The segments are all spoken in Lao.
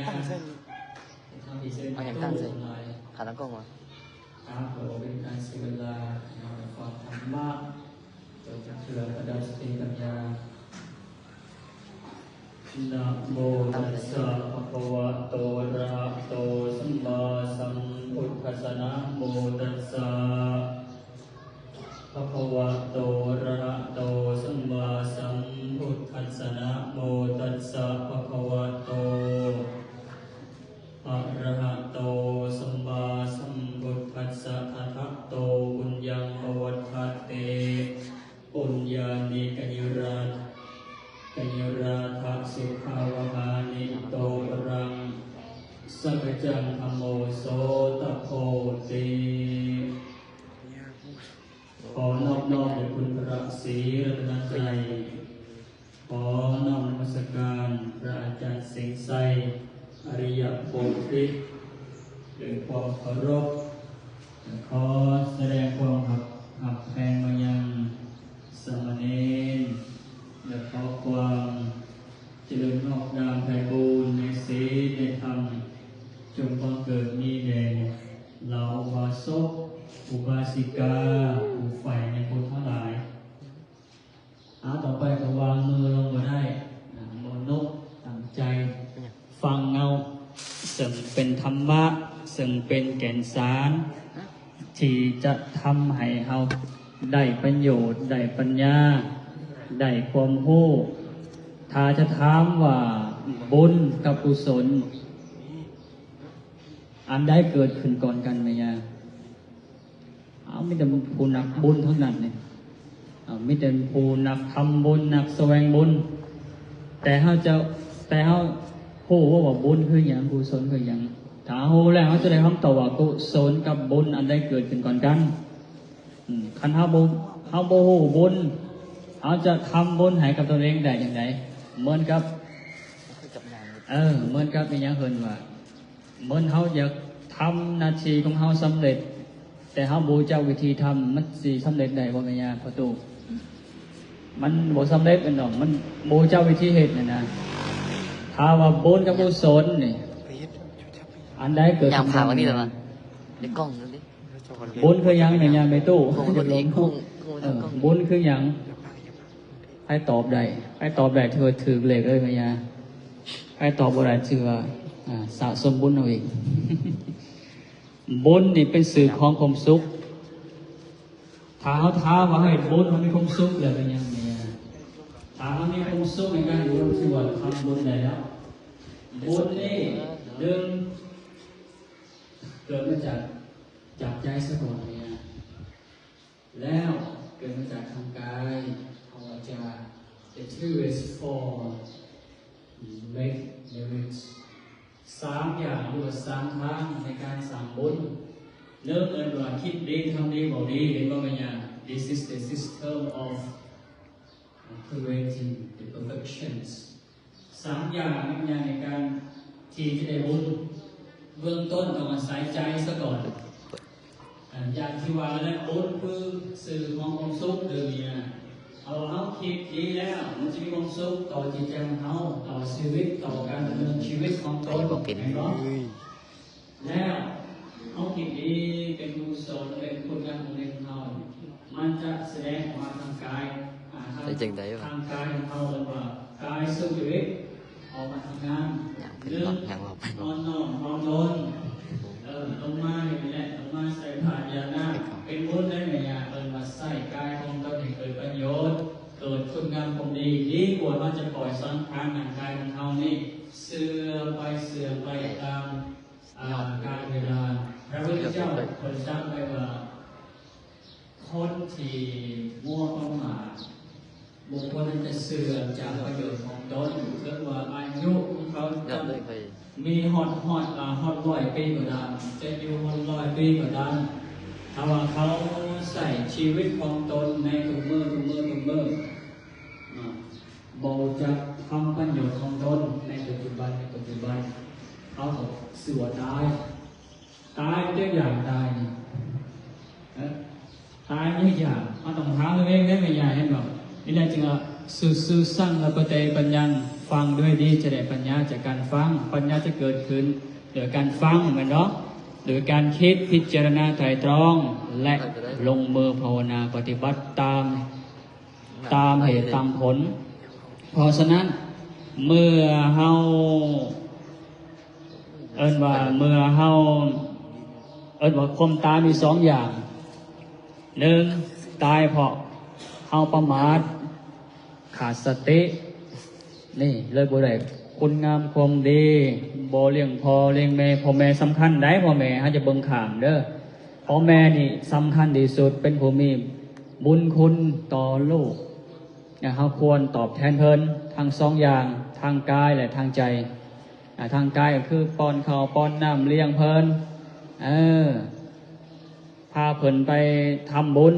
ຕັ້ງໃສ່ນີ້ ເອົາຫຍັງຕັ້ງໃສ່ຂາຕັ້ງກ້ອງວະ? ເປັນການເສຍເວລາ ເຮົາໄດ້ຟັງທຳມະ ເພື່ອປະດັບສະຕິປັນຍາ. ນະໂມຕັດສະ ພະຄະວະໂຕ ອະລະຫະໂຕ ສຳມາສຳພຸດທັດສະ ນະໂມຕັດສະ ພະຄະວະໂຕ ອະລະຫະໂຕ ສຳມາສຳພຸດທັດສະ ນະໂມຕັດສະ ພະຄະວະໂຕ ອະລະຫະໂຕ ສຳມາສຳພຸດທັດສະ ທະທະໂຕ ປຸນຍັງ ປະວັດຖະເຕ ປຸນຍານິ ກະນິຣາ ກະນິຣາທະ ສຸຂາວະຫານິ ໂຕ ປະລັງ ສັກກະຈັງ ທຳໂມ ໂສຕະໂພຕິ. ຂໍນອບນ້ອມແດ່ຄຸນພະສີລັດຕະນະໄຕ ຂໍນ້ອມນະມັດສະການພະອາຈານເສັງໄຊ ອະລິຍະໂພທິ ດ້ວຍຄວາມເຄົາລົບ ແລະ ຂໍສະແດງຄວາມຮັກ ຮັກແພງມາຍັງສາມະເນນ ແລະ ຂໍຄວາມຈະເລີນງອກງາມໄພບູນໃນສິນໃນທຳ ຈົ່ງບັງເກີດມີແດ່ເຫຼົ່າອຸບາສົກ ອຸບາສິກາ ຜູ້ໃຝ່ໃນພຸດທັງຫຼາຍ. ອາ ຕໍ່ໄປກໍວາງມືລົງບໍ່ໄດ້ ອາ ໝົດນົກຕັ້ງໃຈຟັງເອົາ ເຊິ່ງເປັນທຳມະ ເຊິ່ງເປັນແກ່ນສານ ທີ່ຈະທຳໃຫ້ເຮົາໄດ້ປະໂຫຍດ ໄດ້ປັນຍາ ໄດ້ຄວາມຮູ້. ຖ້າຈະຖາມວ່າບຸນກັບກຸສົນ ອັນໃດເກີດຂຶ້ນກ່ອນກັນ ແມ່ຍ່າ? ເອົາ ມີແຕ່ຜູ້ນັກບຸນທັງນັ້ນນີ້ ເອົາ ມີແຕ່ຜູ້ນັກທຳບຸນ ນັກສະແຫວງບຸນ. ແຕ່ເຮົາຈະ ແຕ່ເຮົາຮູ້ວ່າບຸນຄືຫຍັງ ກຸສົນຄືຫຍັງ? ຖ້າເຮົາຮູ້ແລ້ວ ເຮົາຈະໄດ້ຄຳຕອບວ່າ ກຸສົນກັບບຸນ ອັນໃດເກີດຂຶ້ນກ່ອນກັນ? ອືມ ຄັນເຮົາບໍ່ ເຮົາບໍ່ຮູ້ບຸນ ເຮົາຈະທຳບຸນໃຫ້ກັບຕົນເອງໄດ້ຈັ່ງໃດ? ເໝືອນກັບ ເອີ ເໝືອນກັບອີຫຍັງເອີ້ນວ່າ ເໝືອນເຮົາຢາກທຳໜ້າທີ່ຂອງເຮົາສຳເລັດ ແຕ່ເຮົາບໍ່ຮູ້ຈັກວິທີທຳ ມັນຊິສຳເລັດໄດ້ບໍ່ແມ່ຍ່າພໍ່ຕູ້? ມັນບໍ່ສຳເລັດແມ່ນດອກ ມັນບໍ່ຮູ້ຈັກວິທີເຮັດຫັ້ນນະ. ຖ້າວ່າບຸນກັບກຸສົນນີ້ ອັນໃດເກີດຂຶ້ນກ່ອນກັນ? ບຸນຄືຫຍັງແມ່ຍ່າແມ່ຕູ້? ບຸນຄືຫຍັງ? ໃຜຕອບໄດ້ ໃຜຕອບໄດ້ຖືວ່າຖືກເລກເລີຍແມ່ຍ່າ. ໃຜຕອບບໍ່ໄດ້ຖືວ່າ ອາ ສະສົມບຸນເອົາເອງ. ບຸນນີ້ເປັນຊື່ຂອງຄວາມສຸກ. ຖ້າເຮົາຖາມວ່າໃຫ້ບຸນເຮົາມີຄວາມສຸກແລ້ວເປັນຫຍັງແມ່? ຖ້າເຮົາມີຄວາມສຸກໃນການຢູ່ ຖືວ່າທຳບຸນໄດ້ແລ້ວ. ບຸນນີ້ ໜຶ່ງ ເກີດມາຈາກ ຈາກໃຈສາກ່ອນແມ່ ແລ້ວເກີດມາຈາກທາງກາຍ ເຮົາວ່າຈະ the two is for make merits. ສາມຢ່າງ ຫຼືວ່າສາມທາງໃນການສ້າງບຸນ. ເລີ່ມເອີ້ນວ່າຄິດດີ ທຳດີ ເວົ້າດີ ເຫັນບໍ່ແມ່ຍ່າ? This is the system of creating the perfections. ສາມຢ່າງນຳຍາໃນການທີ່ຈະໄດ້ບຸນ. ເບື້ອງຕົ້ນຕ້ອງອາໄສໃຈສາກ່ອນ. ອັນຢ່າງທີ່ວ່າແລ້ວ ບຸນຄືຊື່ຂອງຄວາມສຸກເດີເມຍ. ເຮົາ ເຮົາຄິດດີແລ້ວ ມັນຈະມີຄວາມສຸກຕໍ່ຈິດໃຈຂອງເຮົາ, ຕໍ່ຊີວິດ, ຕໍ່ການດຳເນີນຊີວິດຂອງຕົນ, ເຫັນບໍ່? ແລ້ວເຮົາຄິດດີ ເປັນກຸສົນ ເປັນຄຸນງາມຂອງເຮົາ, ມັນຈະສະແດງອອກມາທາງກາຍ, ອາ ທາງ ທາງກາຍຂອງເຮົາ ເອີ້ນວ່າກາຍສຸຈະລິດ ອອກມາທຳງານ. ນອນນອນນອນນອນ ເອີ ລົງມາເຮັດນີ້ແຫຼະ, ລົງມາໃສ່ພາດຢານ້ຳ ເປັນບຸນໄດ້ແມ່ຍ່າ. ເອີ້ນວ່າໃຊ້ກາຍຂອງຕົນໃຫ້ເກີດປະໂຫຍດ, ເກີດຄຸນງາມຄວາມດີ, ດີກວ່າເຮົາຈະປ່ອຍສັງຂານຮ່າງກາຍຂອງເຮົານີ້ເສື່ອມໄປ ເສື່ອມໄປຕາມ ອາ ການເວລາ. ພະພຸດທະເຈົ້າເພິ່ນສັ່ງໄວ້ວ່າ ຄົນທີ່ມົວປະໝາດ ບໍ່ຄວນທີ່ຈະເຊື່ອຈາກປະໂຫຍດຂອງຕົນ, ເຖິງວ່າອາຍຸຂອງເຂົາຈະມີຮອດ ຮອດ ອາ ຮອດຮ້ອຍປີກໍຕາມ, ຈະຢູ່ຮອດຮ້ອຍປີກໍຕາມ, ຖ້າວ່າເຂົາໃຊ້ຊີວິດຂອງຕົນໃນທຸກມື້ ທຸກມື້ ທຸກມື້ ອາ ບໍ່ຮູ້ຈັກທຳປະໂຫຍດຂອງຕົນໃນປັດຈຸບັນ ໃນປັດຈຸບັນ, ເຂົາກໍຊື່ວ່າຕາຍ. ຕາຍເປັນຢ່າງຕາຍນີ້ ເອີ ຕາຍເປັນຢ່າງ ເຮົາຕ້ອງຖາມຕົວເອງເດ້ແມ່ຍ່າ ເຫັນບໍ່? ນີ້ແຫຼະຈຶ່ງວ່າ ສຸ ສຸສັງ ລະປະເຕ ປັນຍັງ ຟັງດ້ວຍດີຈະໄດ້ປັນຍາຈາກການຟັງ, ປັນຍາຈະເກີດຂຶ້ນໂດຍການຟັງ ແມ່ນບໍ່? ໂດຍການຄິດ, ພິຈາລະນາໄຕຣະຕຣອງ ແລະ ລົງມືພາວະນາປະຕິບັດຕາມ, ຕາມເຫດຕາມຜົນ. ເພາະສະນັ້ນ ເມື່ອເຮົາ ເອີ້ນວ່າເມື່ອເຮົາ ເອີ້ນວ່າຄວາມຕາຍມີສອງຢ່າງ, ໜຶ່ງ ຕາຍເພາະເຮົາປະໝາດ ຂາດສະຕິ ນີ້ເລີຍບໍ່ໄດ້ຄຸນງາມຄວາມດີ, ບໍ່ລ້ຽງພໍ່ລ້ຽງແມ່. ພໍ່ແມ່ສຳຄັນໃດ໋, ພໍ່ແມ່ເຮົາຈະເບິ່ງຂ້າມເດີ. ພໍ່ແມ່ນີ້ສຳຄັນທີ່ສຸດ, ເປັນຜູ້ມີບຸນຄຸນຕໍ່ລູກ. ເຮົາຄວນຕອບແທນເພິ່ນທັງສອງຢ່າງ, ທາງກາຍ ແລະ ທາງໃຈ. ອາ ທາງກາຍກໍຄືປ້ອນເຂົ້າປ້ອນນ້ຳລ້ຽງເພິ່ນ, ເອີ ພາເພິ່ນໄປທຳບຸນ,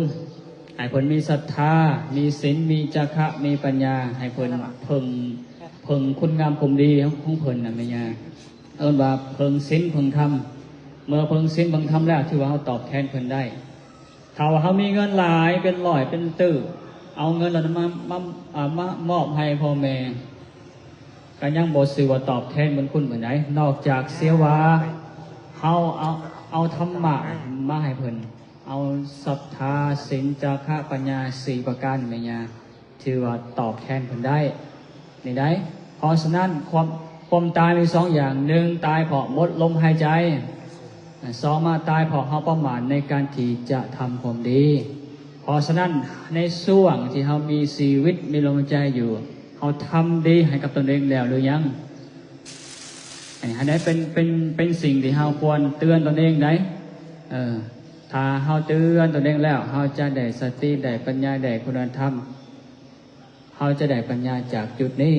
ໃຫ້ເພິ່ນມີສັດທາ, ມີສິນ, ມີຈາຄະ, ມີປັນຍາ, ໃຫ້ເພິ່ນເພິ່ງ, ເພິ່ງຄຸນງາມຄວາມດີຂອງເພິ່ນນະແມ່ຍ່າ. ເອີ້ນວ່າເພິ່ງສິນເພິ່ງທຳ. ເມື່ອເພິ່ງສິນເພິ່ງທຳແລ້ວ ຖືວ່າເຮົາຕອບແທນເພິ່ນໄດ້. ຖ້າວ່າເຮົາມີເງິນຫຼາຍເປັນຮ້ອຍເປັນຕື້, ເອົາເງິນເຫຼົ່ານັ້ນມາ, ມາ, ອາ, ມາມອບໃຫ້ພໍ່ແມ່, ກໍຍັງບໍ່ຊື່ວ່າຕອບແທນບຸນຄຸນເພິ່ນໃດ, ນອກຈາກເສຍວ່າເຮົາເອົາ, ເອົາທຳມະມາໃຫ້ເພິ່ນ, ເອົາສັດທາ, ສິນ, ຈາຄະ, ປັນຍາ ສີ່ປະການ ແມ່ຍ່າ ຖືວ່າຕອບແທນເພິ່ນໄດ້. ນີ້ໄດ໋. ເພາະສະນັ້ນ ຄວາມ, ຄວາມຕາຍມີສອງຢ່າງ, ໜຶ່ງ ຕາຍເພາະໝົດລົມຫາຍໃຈ, ສອງ ມາຕາຍເພາະເຮົາປະໝາດໃນການທີ່ຈະທຳຄວາມດີ. ເພາະສະນັ້ນ ໃນຊ່ວງທີ່ເຮົາມີຊີວິດ, ມີລົມຫາຍໃຈຢູ່, ເຮົາທຳດີໃຫ້ກັບຕົນເອງແລ້ວຫຼືຍັງ? ອັນນີ້ ອັນນີ້ເປັນ, ເປັນ, ເປັນສິ່ງທີ່ເຮົາຄວນເຕືອນຕົນເອງໄດ໋. ເອີ, ຖ້າເຮົາເຕືອນຕົນເອງແລ້ວ, ເຮົາຈະໄດ້ສະຕິ, ໄດ້ປັນຍາ, ໄດ້ຄຸນນະທຳ. ເຮົາຈະໄດ້ປັນຍາຈາກຈຸດນີ້.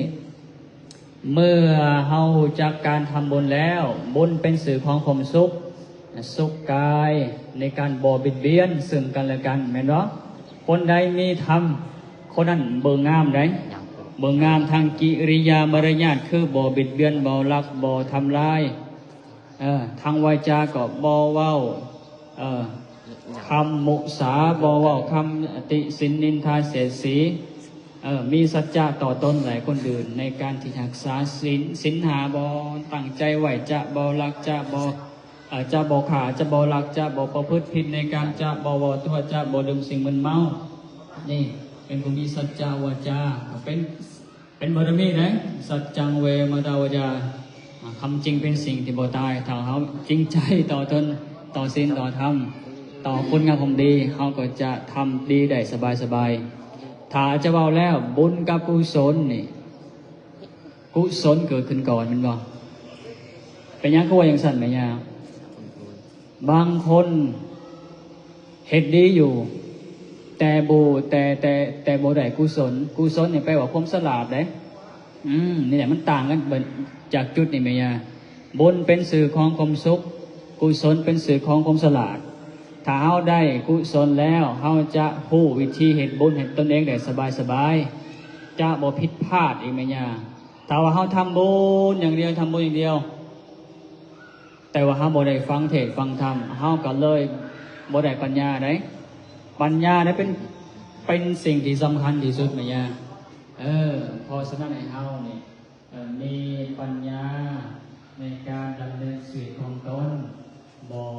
ເມື່ອເຮົາຮູ້ຈັກການທຳບຸນແລ້ວ, ບຸນເປັນສື່ຂອງຄວາມສຸກ, ສຸກກາຍໃນການບໍ່ບຽດບຽນເຊິ່ງກັນແລະກັນ, ແມ່ນບໍ່? ຄົນໃດມີທຳ, ຄົນນັ້ນເບິ່ງງາມໃດ໋, ເບິ່ງງາມທາງກິລິຍາມາລະຍາດ, ຄືບໍ່ບຽດບຽນ, ບໍ່ລັກ, ບໍ່ທຳລາຍ. ເອີ, ທາງວາຈາກໍບໍ່ເວົ້າ, ເອີ, ຄຳມຸສາ, ບໍ່ເວົ້າຄຳຕິສິນນິນທາເສດສີ. ເອີ, ມີສັດຈະຕໍ່ຕົນ ແລະ ຄົນອື່ນ ໃນການທີ່ຮັກສາສິນ, ສິນຫ້າ ບໍ່ຕັ້ງໃຈໄວ້, ຈະບໍ່ລັກ, ຈະບໍ່, ເອີ, ຈະບໍ່ຂ້າ, ຈະບໍ່ລັກ, ຈະບໍ່ປະພຶດຜິດໃນກາມ, ຈະບໍ່ເວົ້າຕົວະ, ຈະບໍ່ດື່ມສິ່ງມຶນເມົາ. ນີ້ເປັນຜູ້ມີສັດຈະວາຈາ, ກໍເປັນ ເປັນບາລະມີເດ້, ສັດຈັງເວມະຕາວາຈາ, ຄຳຈິງເປັນສິ່ງທີ່ບໍ່ຕາຍ. ຖ້າເຮົາຈິງໃຈຕໍ່ຕົນ, ຕໍ່ສິນ, ຕໍ່ທຳ, ຕໍ່ຄຸນງາມຄວາມດີ, ເຮົາກໍຈະທຳດີໄດ້ສະບາຍໆ. ຖ້າຈະເວົ້າແລ້ວ, ບຸນກັບກຸສົນນີ້, ກຸສົນເກີດຂຶ້ນກ່ອນ, ແມ່ນບໍ່? ເປັນຫຍັງຄືວ່າຈັ່ງຊັ້ນ, ແມ່ຍ່າ? ບາງຄົນເຮັດດີຢູ່ ແຕ່ບໍ່, ແຕ່, ແຕ່, ແຕ່ບໍ່ໄດ້ກຸສົນ. ກຸສົນນີ້ແປວ່າຄວາມສະຫຼາດເດ້. ອືມ, ນີ້ແຫຼະ ມັນຕ່າງກັນເບິດຈາກຈຸດນີ້ແມ່ຍ່າ. ບຸນເປັນສື່ຂອງຄວາມສຸກ, ກຸສົນເປັນສື່ຂອງຄວາມສະຫຼາດ. ຖ້າເຮົາໄດ້ກຸສົນແລ້ວ, ເຮົາຈະຮູ້ວິທີເຮັດບຸນໃຫ້ຕົນເອງໄດ້ສະບາຍໆ, ຈະບໍ່ຜິດພາດອີກແມ່ຍ່າ. ຖ້າວ່າເຮົາທຳບຸນຢ່າງດຽວ, ທຳບຸນຢ່າງດຽວ, ແຕ່ວ່າເຮົາບໍ່ໄດ້ຟັງເທດຟັງທຳ, ເຮົາກໍເລີຍບໍ່ໄດ້ປັນຍາໄດ໋. ປັນຍາໄດ້ເປັນ, ເປັນສິ່ງທີ່ສຳຄັນທີ່ສຸດແມ່ຍ່າ. ເອີ, ເພາະສະນັ້ນໃຫ້ເຮົານີ້, ເອີ, ມີປັນຍາໃນການດຳເນີນຊີວິດຂອງຕົນ, ບໍ່,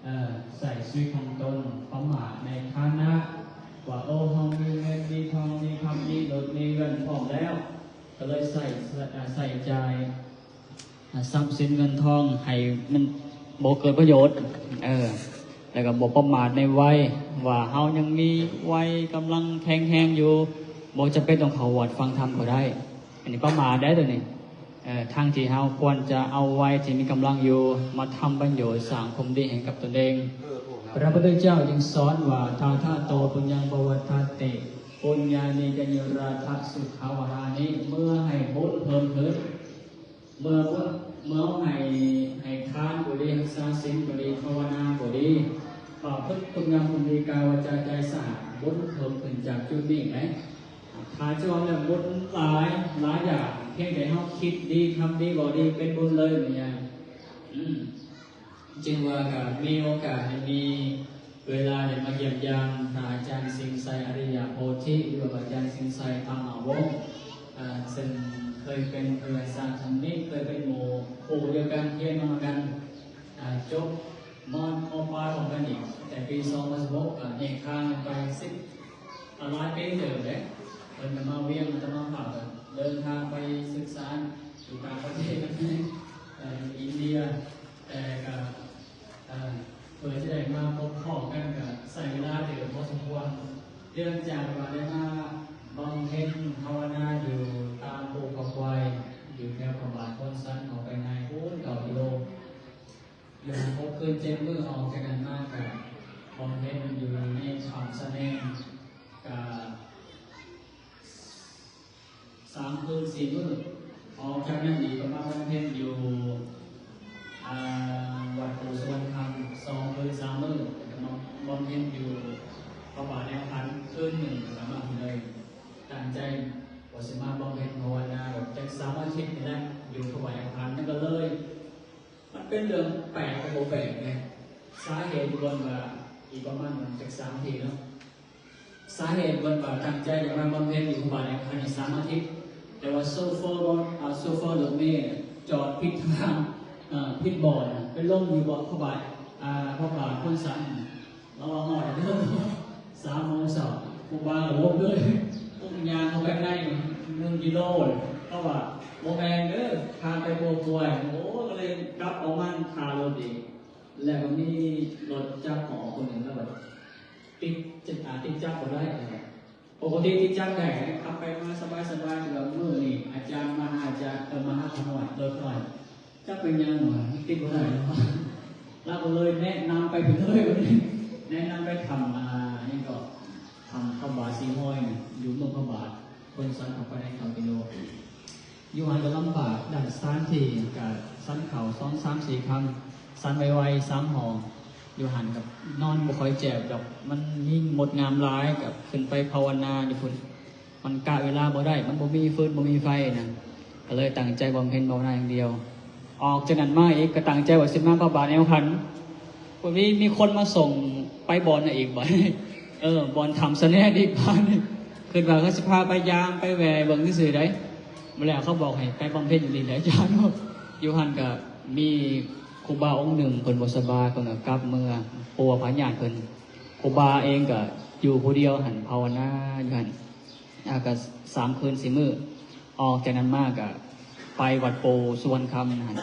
ເອີ, ໃຊ້ຊີວິດຂອງຕົນປະໝາດໃນຖານະວ່າ, ໂອ້, ເຮົາມີເງິນມີທອງ, ມີຄຳ, ມີລົດ, ມີເຮືອນພ້ອມແລ້ວ, ກໍເລີຍໃຊ້, ເອີ, ໃຊ້ຈ່າຍ ຊັບສິນເງິນທອງໃຫ້ມັນບໍ່ເກີດປະໂຫຍດ, ເອີ, ແລ້ວກໍບໍ່ປະໝາດໃນໄວ ວ່າເຮົາຍັງມີໄວກຳລັງແຂງແຮງຢູ່, ບໍ່ຈຳເປັນຕ້ອງເຂົ້າວັດຟັງທຳກໍໄດ້. ອັນນີ້ປະໝາດໄດ໋ໂຕນີ້. ເອີ, ທາງທີ່ເຮົາຄວນຈະເອົາໄວທີ່ມີກຳລັງຢູ່ມາທຳປະໂຫຍດ, ສ້າງຄວາມດີໃຫ້ກັບຕົນເອງ. ພະພຸດທະເຈົ້າຈຶ່ງສອນວ່າ, ຕະຖາໂຕ ປຸນຍັງ ປະວັດຖາຕິ, ປຸນຍານິ ຈະນິ ຣາທະ ສຸຂາ ວະຫານິ, ເມື່ອໃຫ້ບຸນເພີ່ມຂຶ້ນ. ເມື່ອ, ເມື່ອເຮົາໃຫ້, ໃຫ້ທານກໍດີ, ຮັກສາສິນກໍດີ, ພາວະນາກໍດີ, ປະພຶດຄຸນງາມຄວາມດີ, ກາຍ ວາຈາ ໃຈ ສະອາດ, ບຸນເພີ່ມຂຶ້ນຈາກຈຸດນີ້ໄດ໋. ຖ້າຈະເວົ້າແລ້ວບຸນຫຼາຍ, ຫຼາຍຢ່າງ, ພຽງແຕ່ເຮົາຄິດດີ, ທຳດີ, ເວົ້າດີ, ເປັນບຸນເລີຍ, ແມ່ນຫຍັງ? ອືມ. ຈຶ່ງວ່າກໍມີໂອກາດໄດ້ມີເວລາໄດ້ມາຢ້ຽມຢາມພະອາຈານສິງໄຊ ອະລິຍະໂພທິ ຫຼືວ່າພະອາຈານສິງໄຊ ທຳມະວົງ ເຊິ່ງ ເຄີຍເປັນເພື່ອນສາທຳມິກ ເຄີຍເປັນໝູ່ຄູ່ດຽວກັນ ຮຽນນຳກັນ ຈົບ ມ.ປ ພ້ອມກັນອີກ ແຕ່ປີສອງພັນສິບຫົກ ກໍແຍກທາງກັນໄປສິບ ຫຼາຍປີເຕີບແຫຼະ. ເພິ່ນກໍມາວຽງ ອາດຕະມາພາບກໍເດີນທາງໄປສຶກສາຢູ່ຕ່າງປະເທດ ຢູ່ອິນເດຍ ແຕ່ກໍ ເອີ ເພື່ອຈະໄດ້ມາພົບພໍ້ກັນກໍໃຊ້ເວລາເຕີບພໍສົມຄວນ ເນື່ອງຈາກວ່າໄດ້ມາບຳເພັນພາວະນາຢູ່ຕາມພູເຂົາຄວາຍ ຢູ່ແຖວພະບາດໂພນສັນ ອອກໄປໃນພຸ້ນເກົ້າກິໂລ ຢູ່ຫົກຄືນເຈັດມື້. ອອກຈາກນັ້ນມາກໍບຳເພັນຢູ່ໃນຖ້ຳສະແນງ ກໍ ສາມຄືນສີ່ມື້. ອອກຈາກນັ້ນອີກກໍມາບຳເພັນຢູ່ ອ່າ ວັດປູສະຫວັນຄຳ ສອງຄືນສາມມື້ ແລ້ວກໍມາບຳເພັນຢູ່ພະບາດແນວຄັນຄືນໜຶ່ງ ແລ້ວກໍມາພີ້ເລີຍ. ຕັ້ງໃຈວ່າຊິມາບຳເພັນພາວະນາແບບຈັກສາມອາທິດນີ້ແຫຼະ ຢູ່ພະບາດແນວຄັນ. ມັນກໍເລີຍ ມັນເປັນເລື່ອງແປກກໍບໍ່ແປກນະ ສາເຫດເບິ່ງວ່າອີກປະມານຈັກສາມອາທິດເນາະ. ສາເຫດເພິ່ນວ່າຕັ້ງໃຈຢາກມາບຳເພັນຢູ່ພະບາດແນວຄັນນີ້ສາມອາທິດ ແຕ່ວ່າໂຊເຟີລົດ ອ່າ ໂຊເຟີລົດເມຈອດຜິດທາງ ເອີ ຜິດບ່ອນ ໄປລົງຢູ່ບ່ອນພະບາດ ອ່າ ພະບາດໂພນສັນ. ລາວວ່າຮອດເດີ ສາມໂມງເຊົ້າ ຄູບາກໍລົງເລີຍ ປຸ້ງຍ່າງເຂົ້າໄປໃນໜຶ່ງກິໂລ ເຂົາວ່າບໍ່ແມ່ນເດີ ທາງໄປໂພກວຍ. ໂອ້ ກໍເລີຍກັບເອົາມັນຄ່າລົດອີກ ແລ້ວກໍມີລົດຈັກຂອງຄົນໜຶ່ງ ແລ້ວແບບຕິດ ອ່າ ຕິດຈັກບໍ່ໄດ້. ປົກກະຕິຕິດຈັກໄດ້ ຂັບໄປມາສະບາຍໆ ແຕ່ວ່າມື້ນີ້ອາຈານມາຫາ ອາຈານ ເອີ ມາຫາຂ້ານ້ອຍ ໂດຍຂ້ານ້ອຍ ຈັກເປັນຫຍັງຫວາ ຕິດບໍ່ໄດ້. ລາວກໍເລີຍແນະນຳໄປພຸ້ນເລີຍ ແນະນຳໄປຖ້ຳ ອ່າ ຫຍັງເກາະ ຖ້ຳພະບາດສີ່ຮ້ອຍ ຢູ່ເມືອງພະບາດ ເພິ່ນສັນເຂົ້າໄປໃນເກົ້າກິໂລ. ຢູ່ຫັ້ນກໍລຳບາກດ້ານສະຖານທີ່ ກໍສັນເຂົ້າສອງສາມສີ່ຄ່ຳ ສັນໄວໆ ສາມຫໍ່. ຢູ່ຫັ້ນກໍນອນບໍ່ຄ່ອຍແຈບດອກ ມັນມີມົດງາມຫຼາຍ ກໍຂຶ້ນໄປພາວະນາຢູ່ພຸ້ນ ມັນກະເວລາບໍ່ໄດ້ ມັນບໍ່ມີຟືນບໍ່ມີໄຟນະ ກໍເລີຍຕັ້ງໃຈບຳເພັນພາວະນາຢ່າງດຽວ. ອອກຈາກນັ້ນມາອີກ ກໍຕັ້ງໃຈວ່າຊິມາພະບາດແນວຄັນ ບໍ່ມີ ມີຄົນມາສົ່ງໄປບ່ອນນັ້ນອີກບາດນີ້ ເອີ ບ່ອນຖ້ຳສະແນງອີກບາດນີ້ ຄິດວ່າເຂົາຊິພາໄປຢາມໄປແວ່ເບິ່ງຊື່ໆໃດ ບໍ່ແລ້ວເຂົາບອກໃຫ້ໄປບຳເພັນຢູ່ນີ້ແຫຼະ ອາຈານ. ຢູ່ຫັ້ນກໍມີຄູບາອົງໜຶ່ງ ເພິ່ນບໍ່ສະບາຍ ເພິ່ນກໍກັບເມືອປົວພະຍາດເພິ່ນ. ຄູບາເອງກໍຢູ່ຜູ້ດຽວຫັ້ນ ພາວະນາຢູ່ຫັ້ນ ອ່າ ກໍສາມຄືນສີ່ມື້. ອອກຈາກນັ້ນມາກໍໄປວັດປູສຸວັນຄຳຫັ້ນ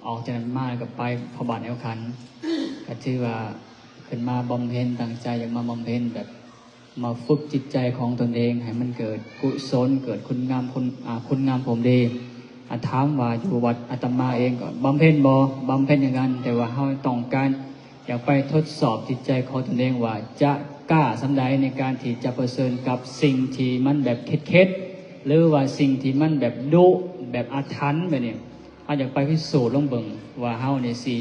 ອອກຈາກນັ້ນມາກໍໄປພະບາດແນວຄັນ ກໍຖືວ່າຂຶ້ນມາບຳເພັນ ຕັ້ງໃຈຢາກມາບຳເພັນແບບ ມາຝຶກຈິດໃຈຂອງຕົນເອງໃຫ້ມັນເກີດກຸສົນ ເກີດຄຸນງາມ ຄຸນ ອ່າ ຄຸນງາມຄວາມດີ. ອາ ຖາມວ່າຢູ່ວັດອາດຕະມາເອງກໍບຳເພັນບໍ່? ບຳເພັນຄືກັນ ແຕ່ວ່າເຮົາຕ້ອງການຢາກໄປທົດສອບຈິດໃຈຂອງຕົນເອງວ່າຈະກ້າສ່ຳໃດໃນການທີ່ຈະປະເຊີນກັບສິ່ງທີ່ມັນແບບເຄັດໆ ຫຼືວ່າສິ່ງທີ່ມັນແບບດຸ ແບບອາຖັນແບບນີ້. ເຮົາຢາກໄປພິສູດລອງເບິ່ງວ່າເຮົານີ້ຊິ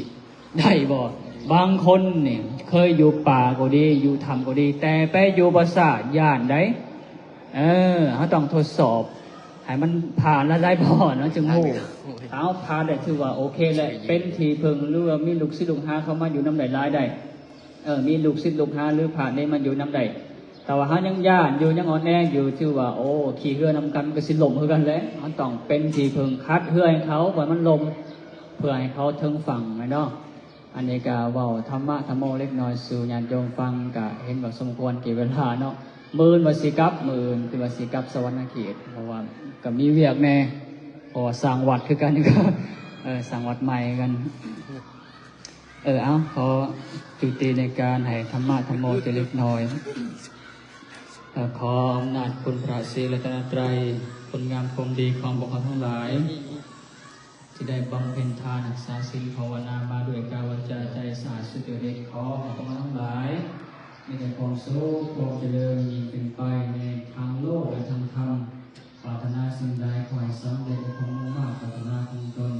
ໄດ້ບໍ່? ບາງຄົນນີ້ເຄີຍຢູ່ປ່າກໍດີ ຢູ່ຖ້ຳກໍດີ ແຕ່ໄປຢູ່ປ່າຊ້າຢ້ານໃດ໋. ເອີ ເຮົາຕ້ອງທົດສອບໃຫ້ມັນຜ່ານລະໄດ້ບໍ່ເນາະ ຈຶ່ງຮູ້. ຖ້າເຮົາຜ່ານໄດ້ຖືວ່າໂອເຄແຫຼະ ເປັນທີ່ເພິ່ງ ຫຼືວ່າມີລູກສິດລູກຫາເຂົ້າມາຢູ່ນຳໄດ້ຫຼາຍໄດ້. ເອີ ມີລູກສິດລູກຫາ ຫຼືພະເນນມາຢູ່ນຳໄດ້. ຖ້າວ່າເຮົາຍັງຢ້ານຢູ່ ຍັງອ່ອນແອຢູ່ ຖືວ່າ ໂອ້ ຂີ່ເຮືອນຳກັນມັນກໍຊິລົ້ມຄືກັນແຫຼະ. ເຮົາຕ້ອງເປັນທີ່ເພິ່ງ ຂັດເຮືອໃຫ້ເຂົາ ບໍ່ໃຫ້ມັນລົ້ມ ເພື່ອໃຫ້ເຂົາເຖິງຝັ່ງແມ່ນເນາະ. ອັນນີ້ກໍເວົ້າທຳມະທຳໂມເລັກນ້ອຍສູ່ຍາດໂຍມຟັງ ກໍເຫັນວ່າສົມຄວນແກ່ເວລາເນາະ. ມື້ອື່ນວ່າຊິກັບ ມື້ອື່ນຄືວ່າຊິກັບສະຫວັນນະເຂດ ເພາະວ່າກໍມີວຽກແດ່ ເພາະວ່າສ້າງວັດຄືກັນ ເອີ ສ້າງວັດໃໝ່ຄືກັນ. ເອີ ເອົາ ຂໍຈຸຕິໃນການໃຫ້ທຳມະທຳໂມແຕ່ເລັກນ້ອຍ. ເອີ ຂໍອຳນາດຄຸນພະສີລັດຕະນະໄຕ ຄຸນງາມຄວາມດີຂອງພວກເຮົາທັງຫຼາຍ ທີ່ໄດ້ບຳເພັນທານ ຮັກສາສິນ ພາວະນາມາດ້ວຍກາຍ ວາຈາ ໃຈ ສະອາດສຸດຈະລິດ. ຂໍໃຫ້ພວກເຮົາທັງຫຼາຍມີແຕ່ຄວາມສຸກ ຄວາມຈະເລີນຍິ່ງຂຶ້ນໄປໃນທາງໂລກ ແລະ ທາງທຳ. ປາດຖະໜາສິ່ງໃດ ຂໍໃຫ້ສຳເລັດໃນຄວາມມຸ່ງມາດປາດຖະໜາຂອງຕົນ.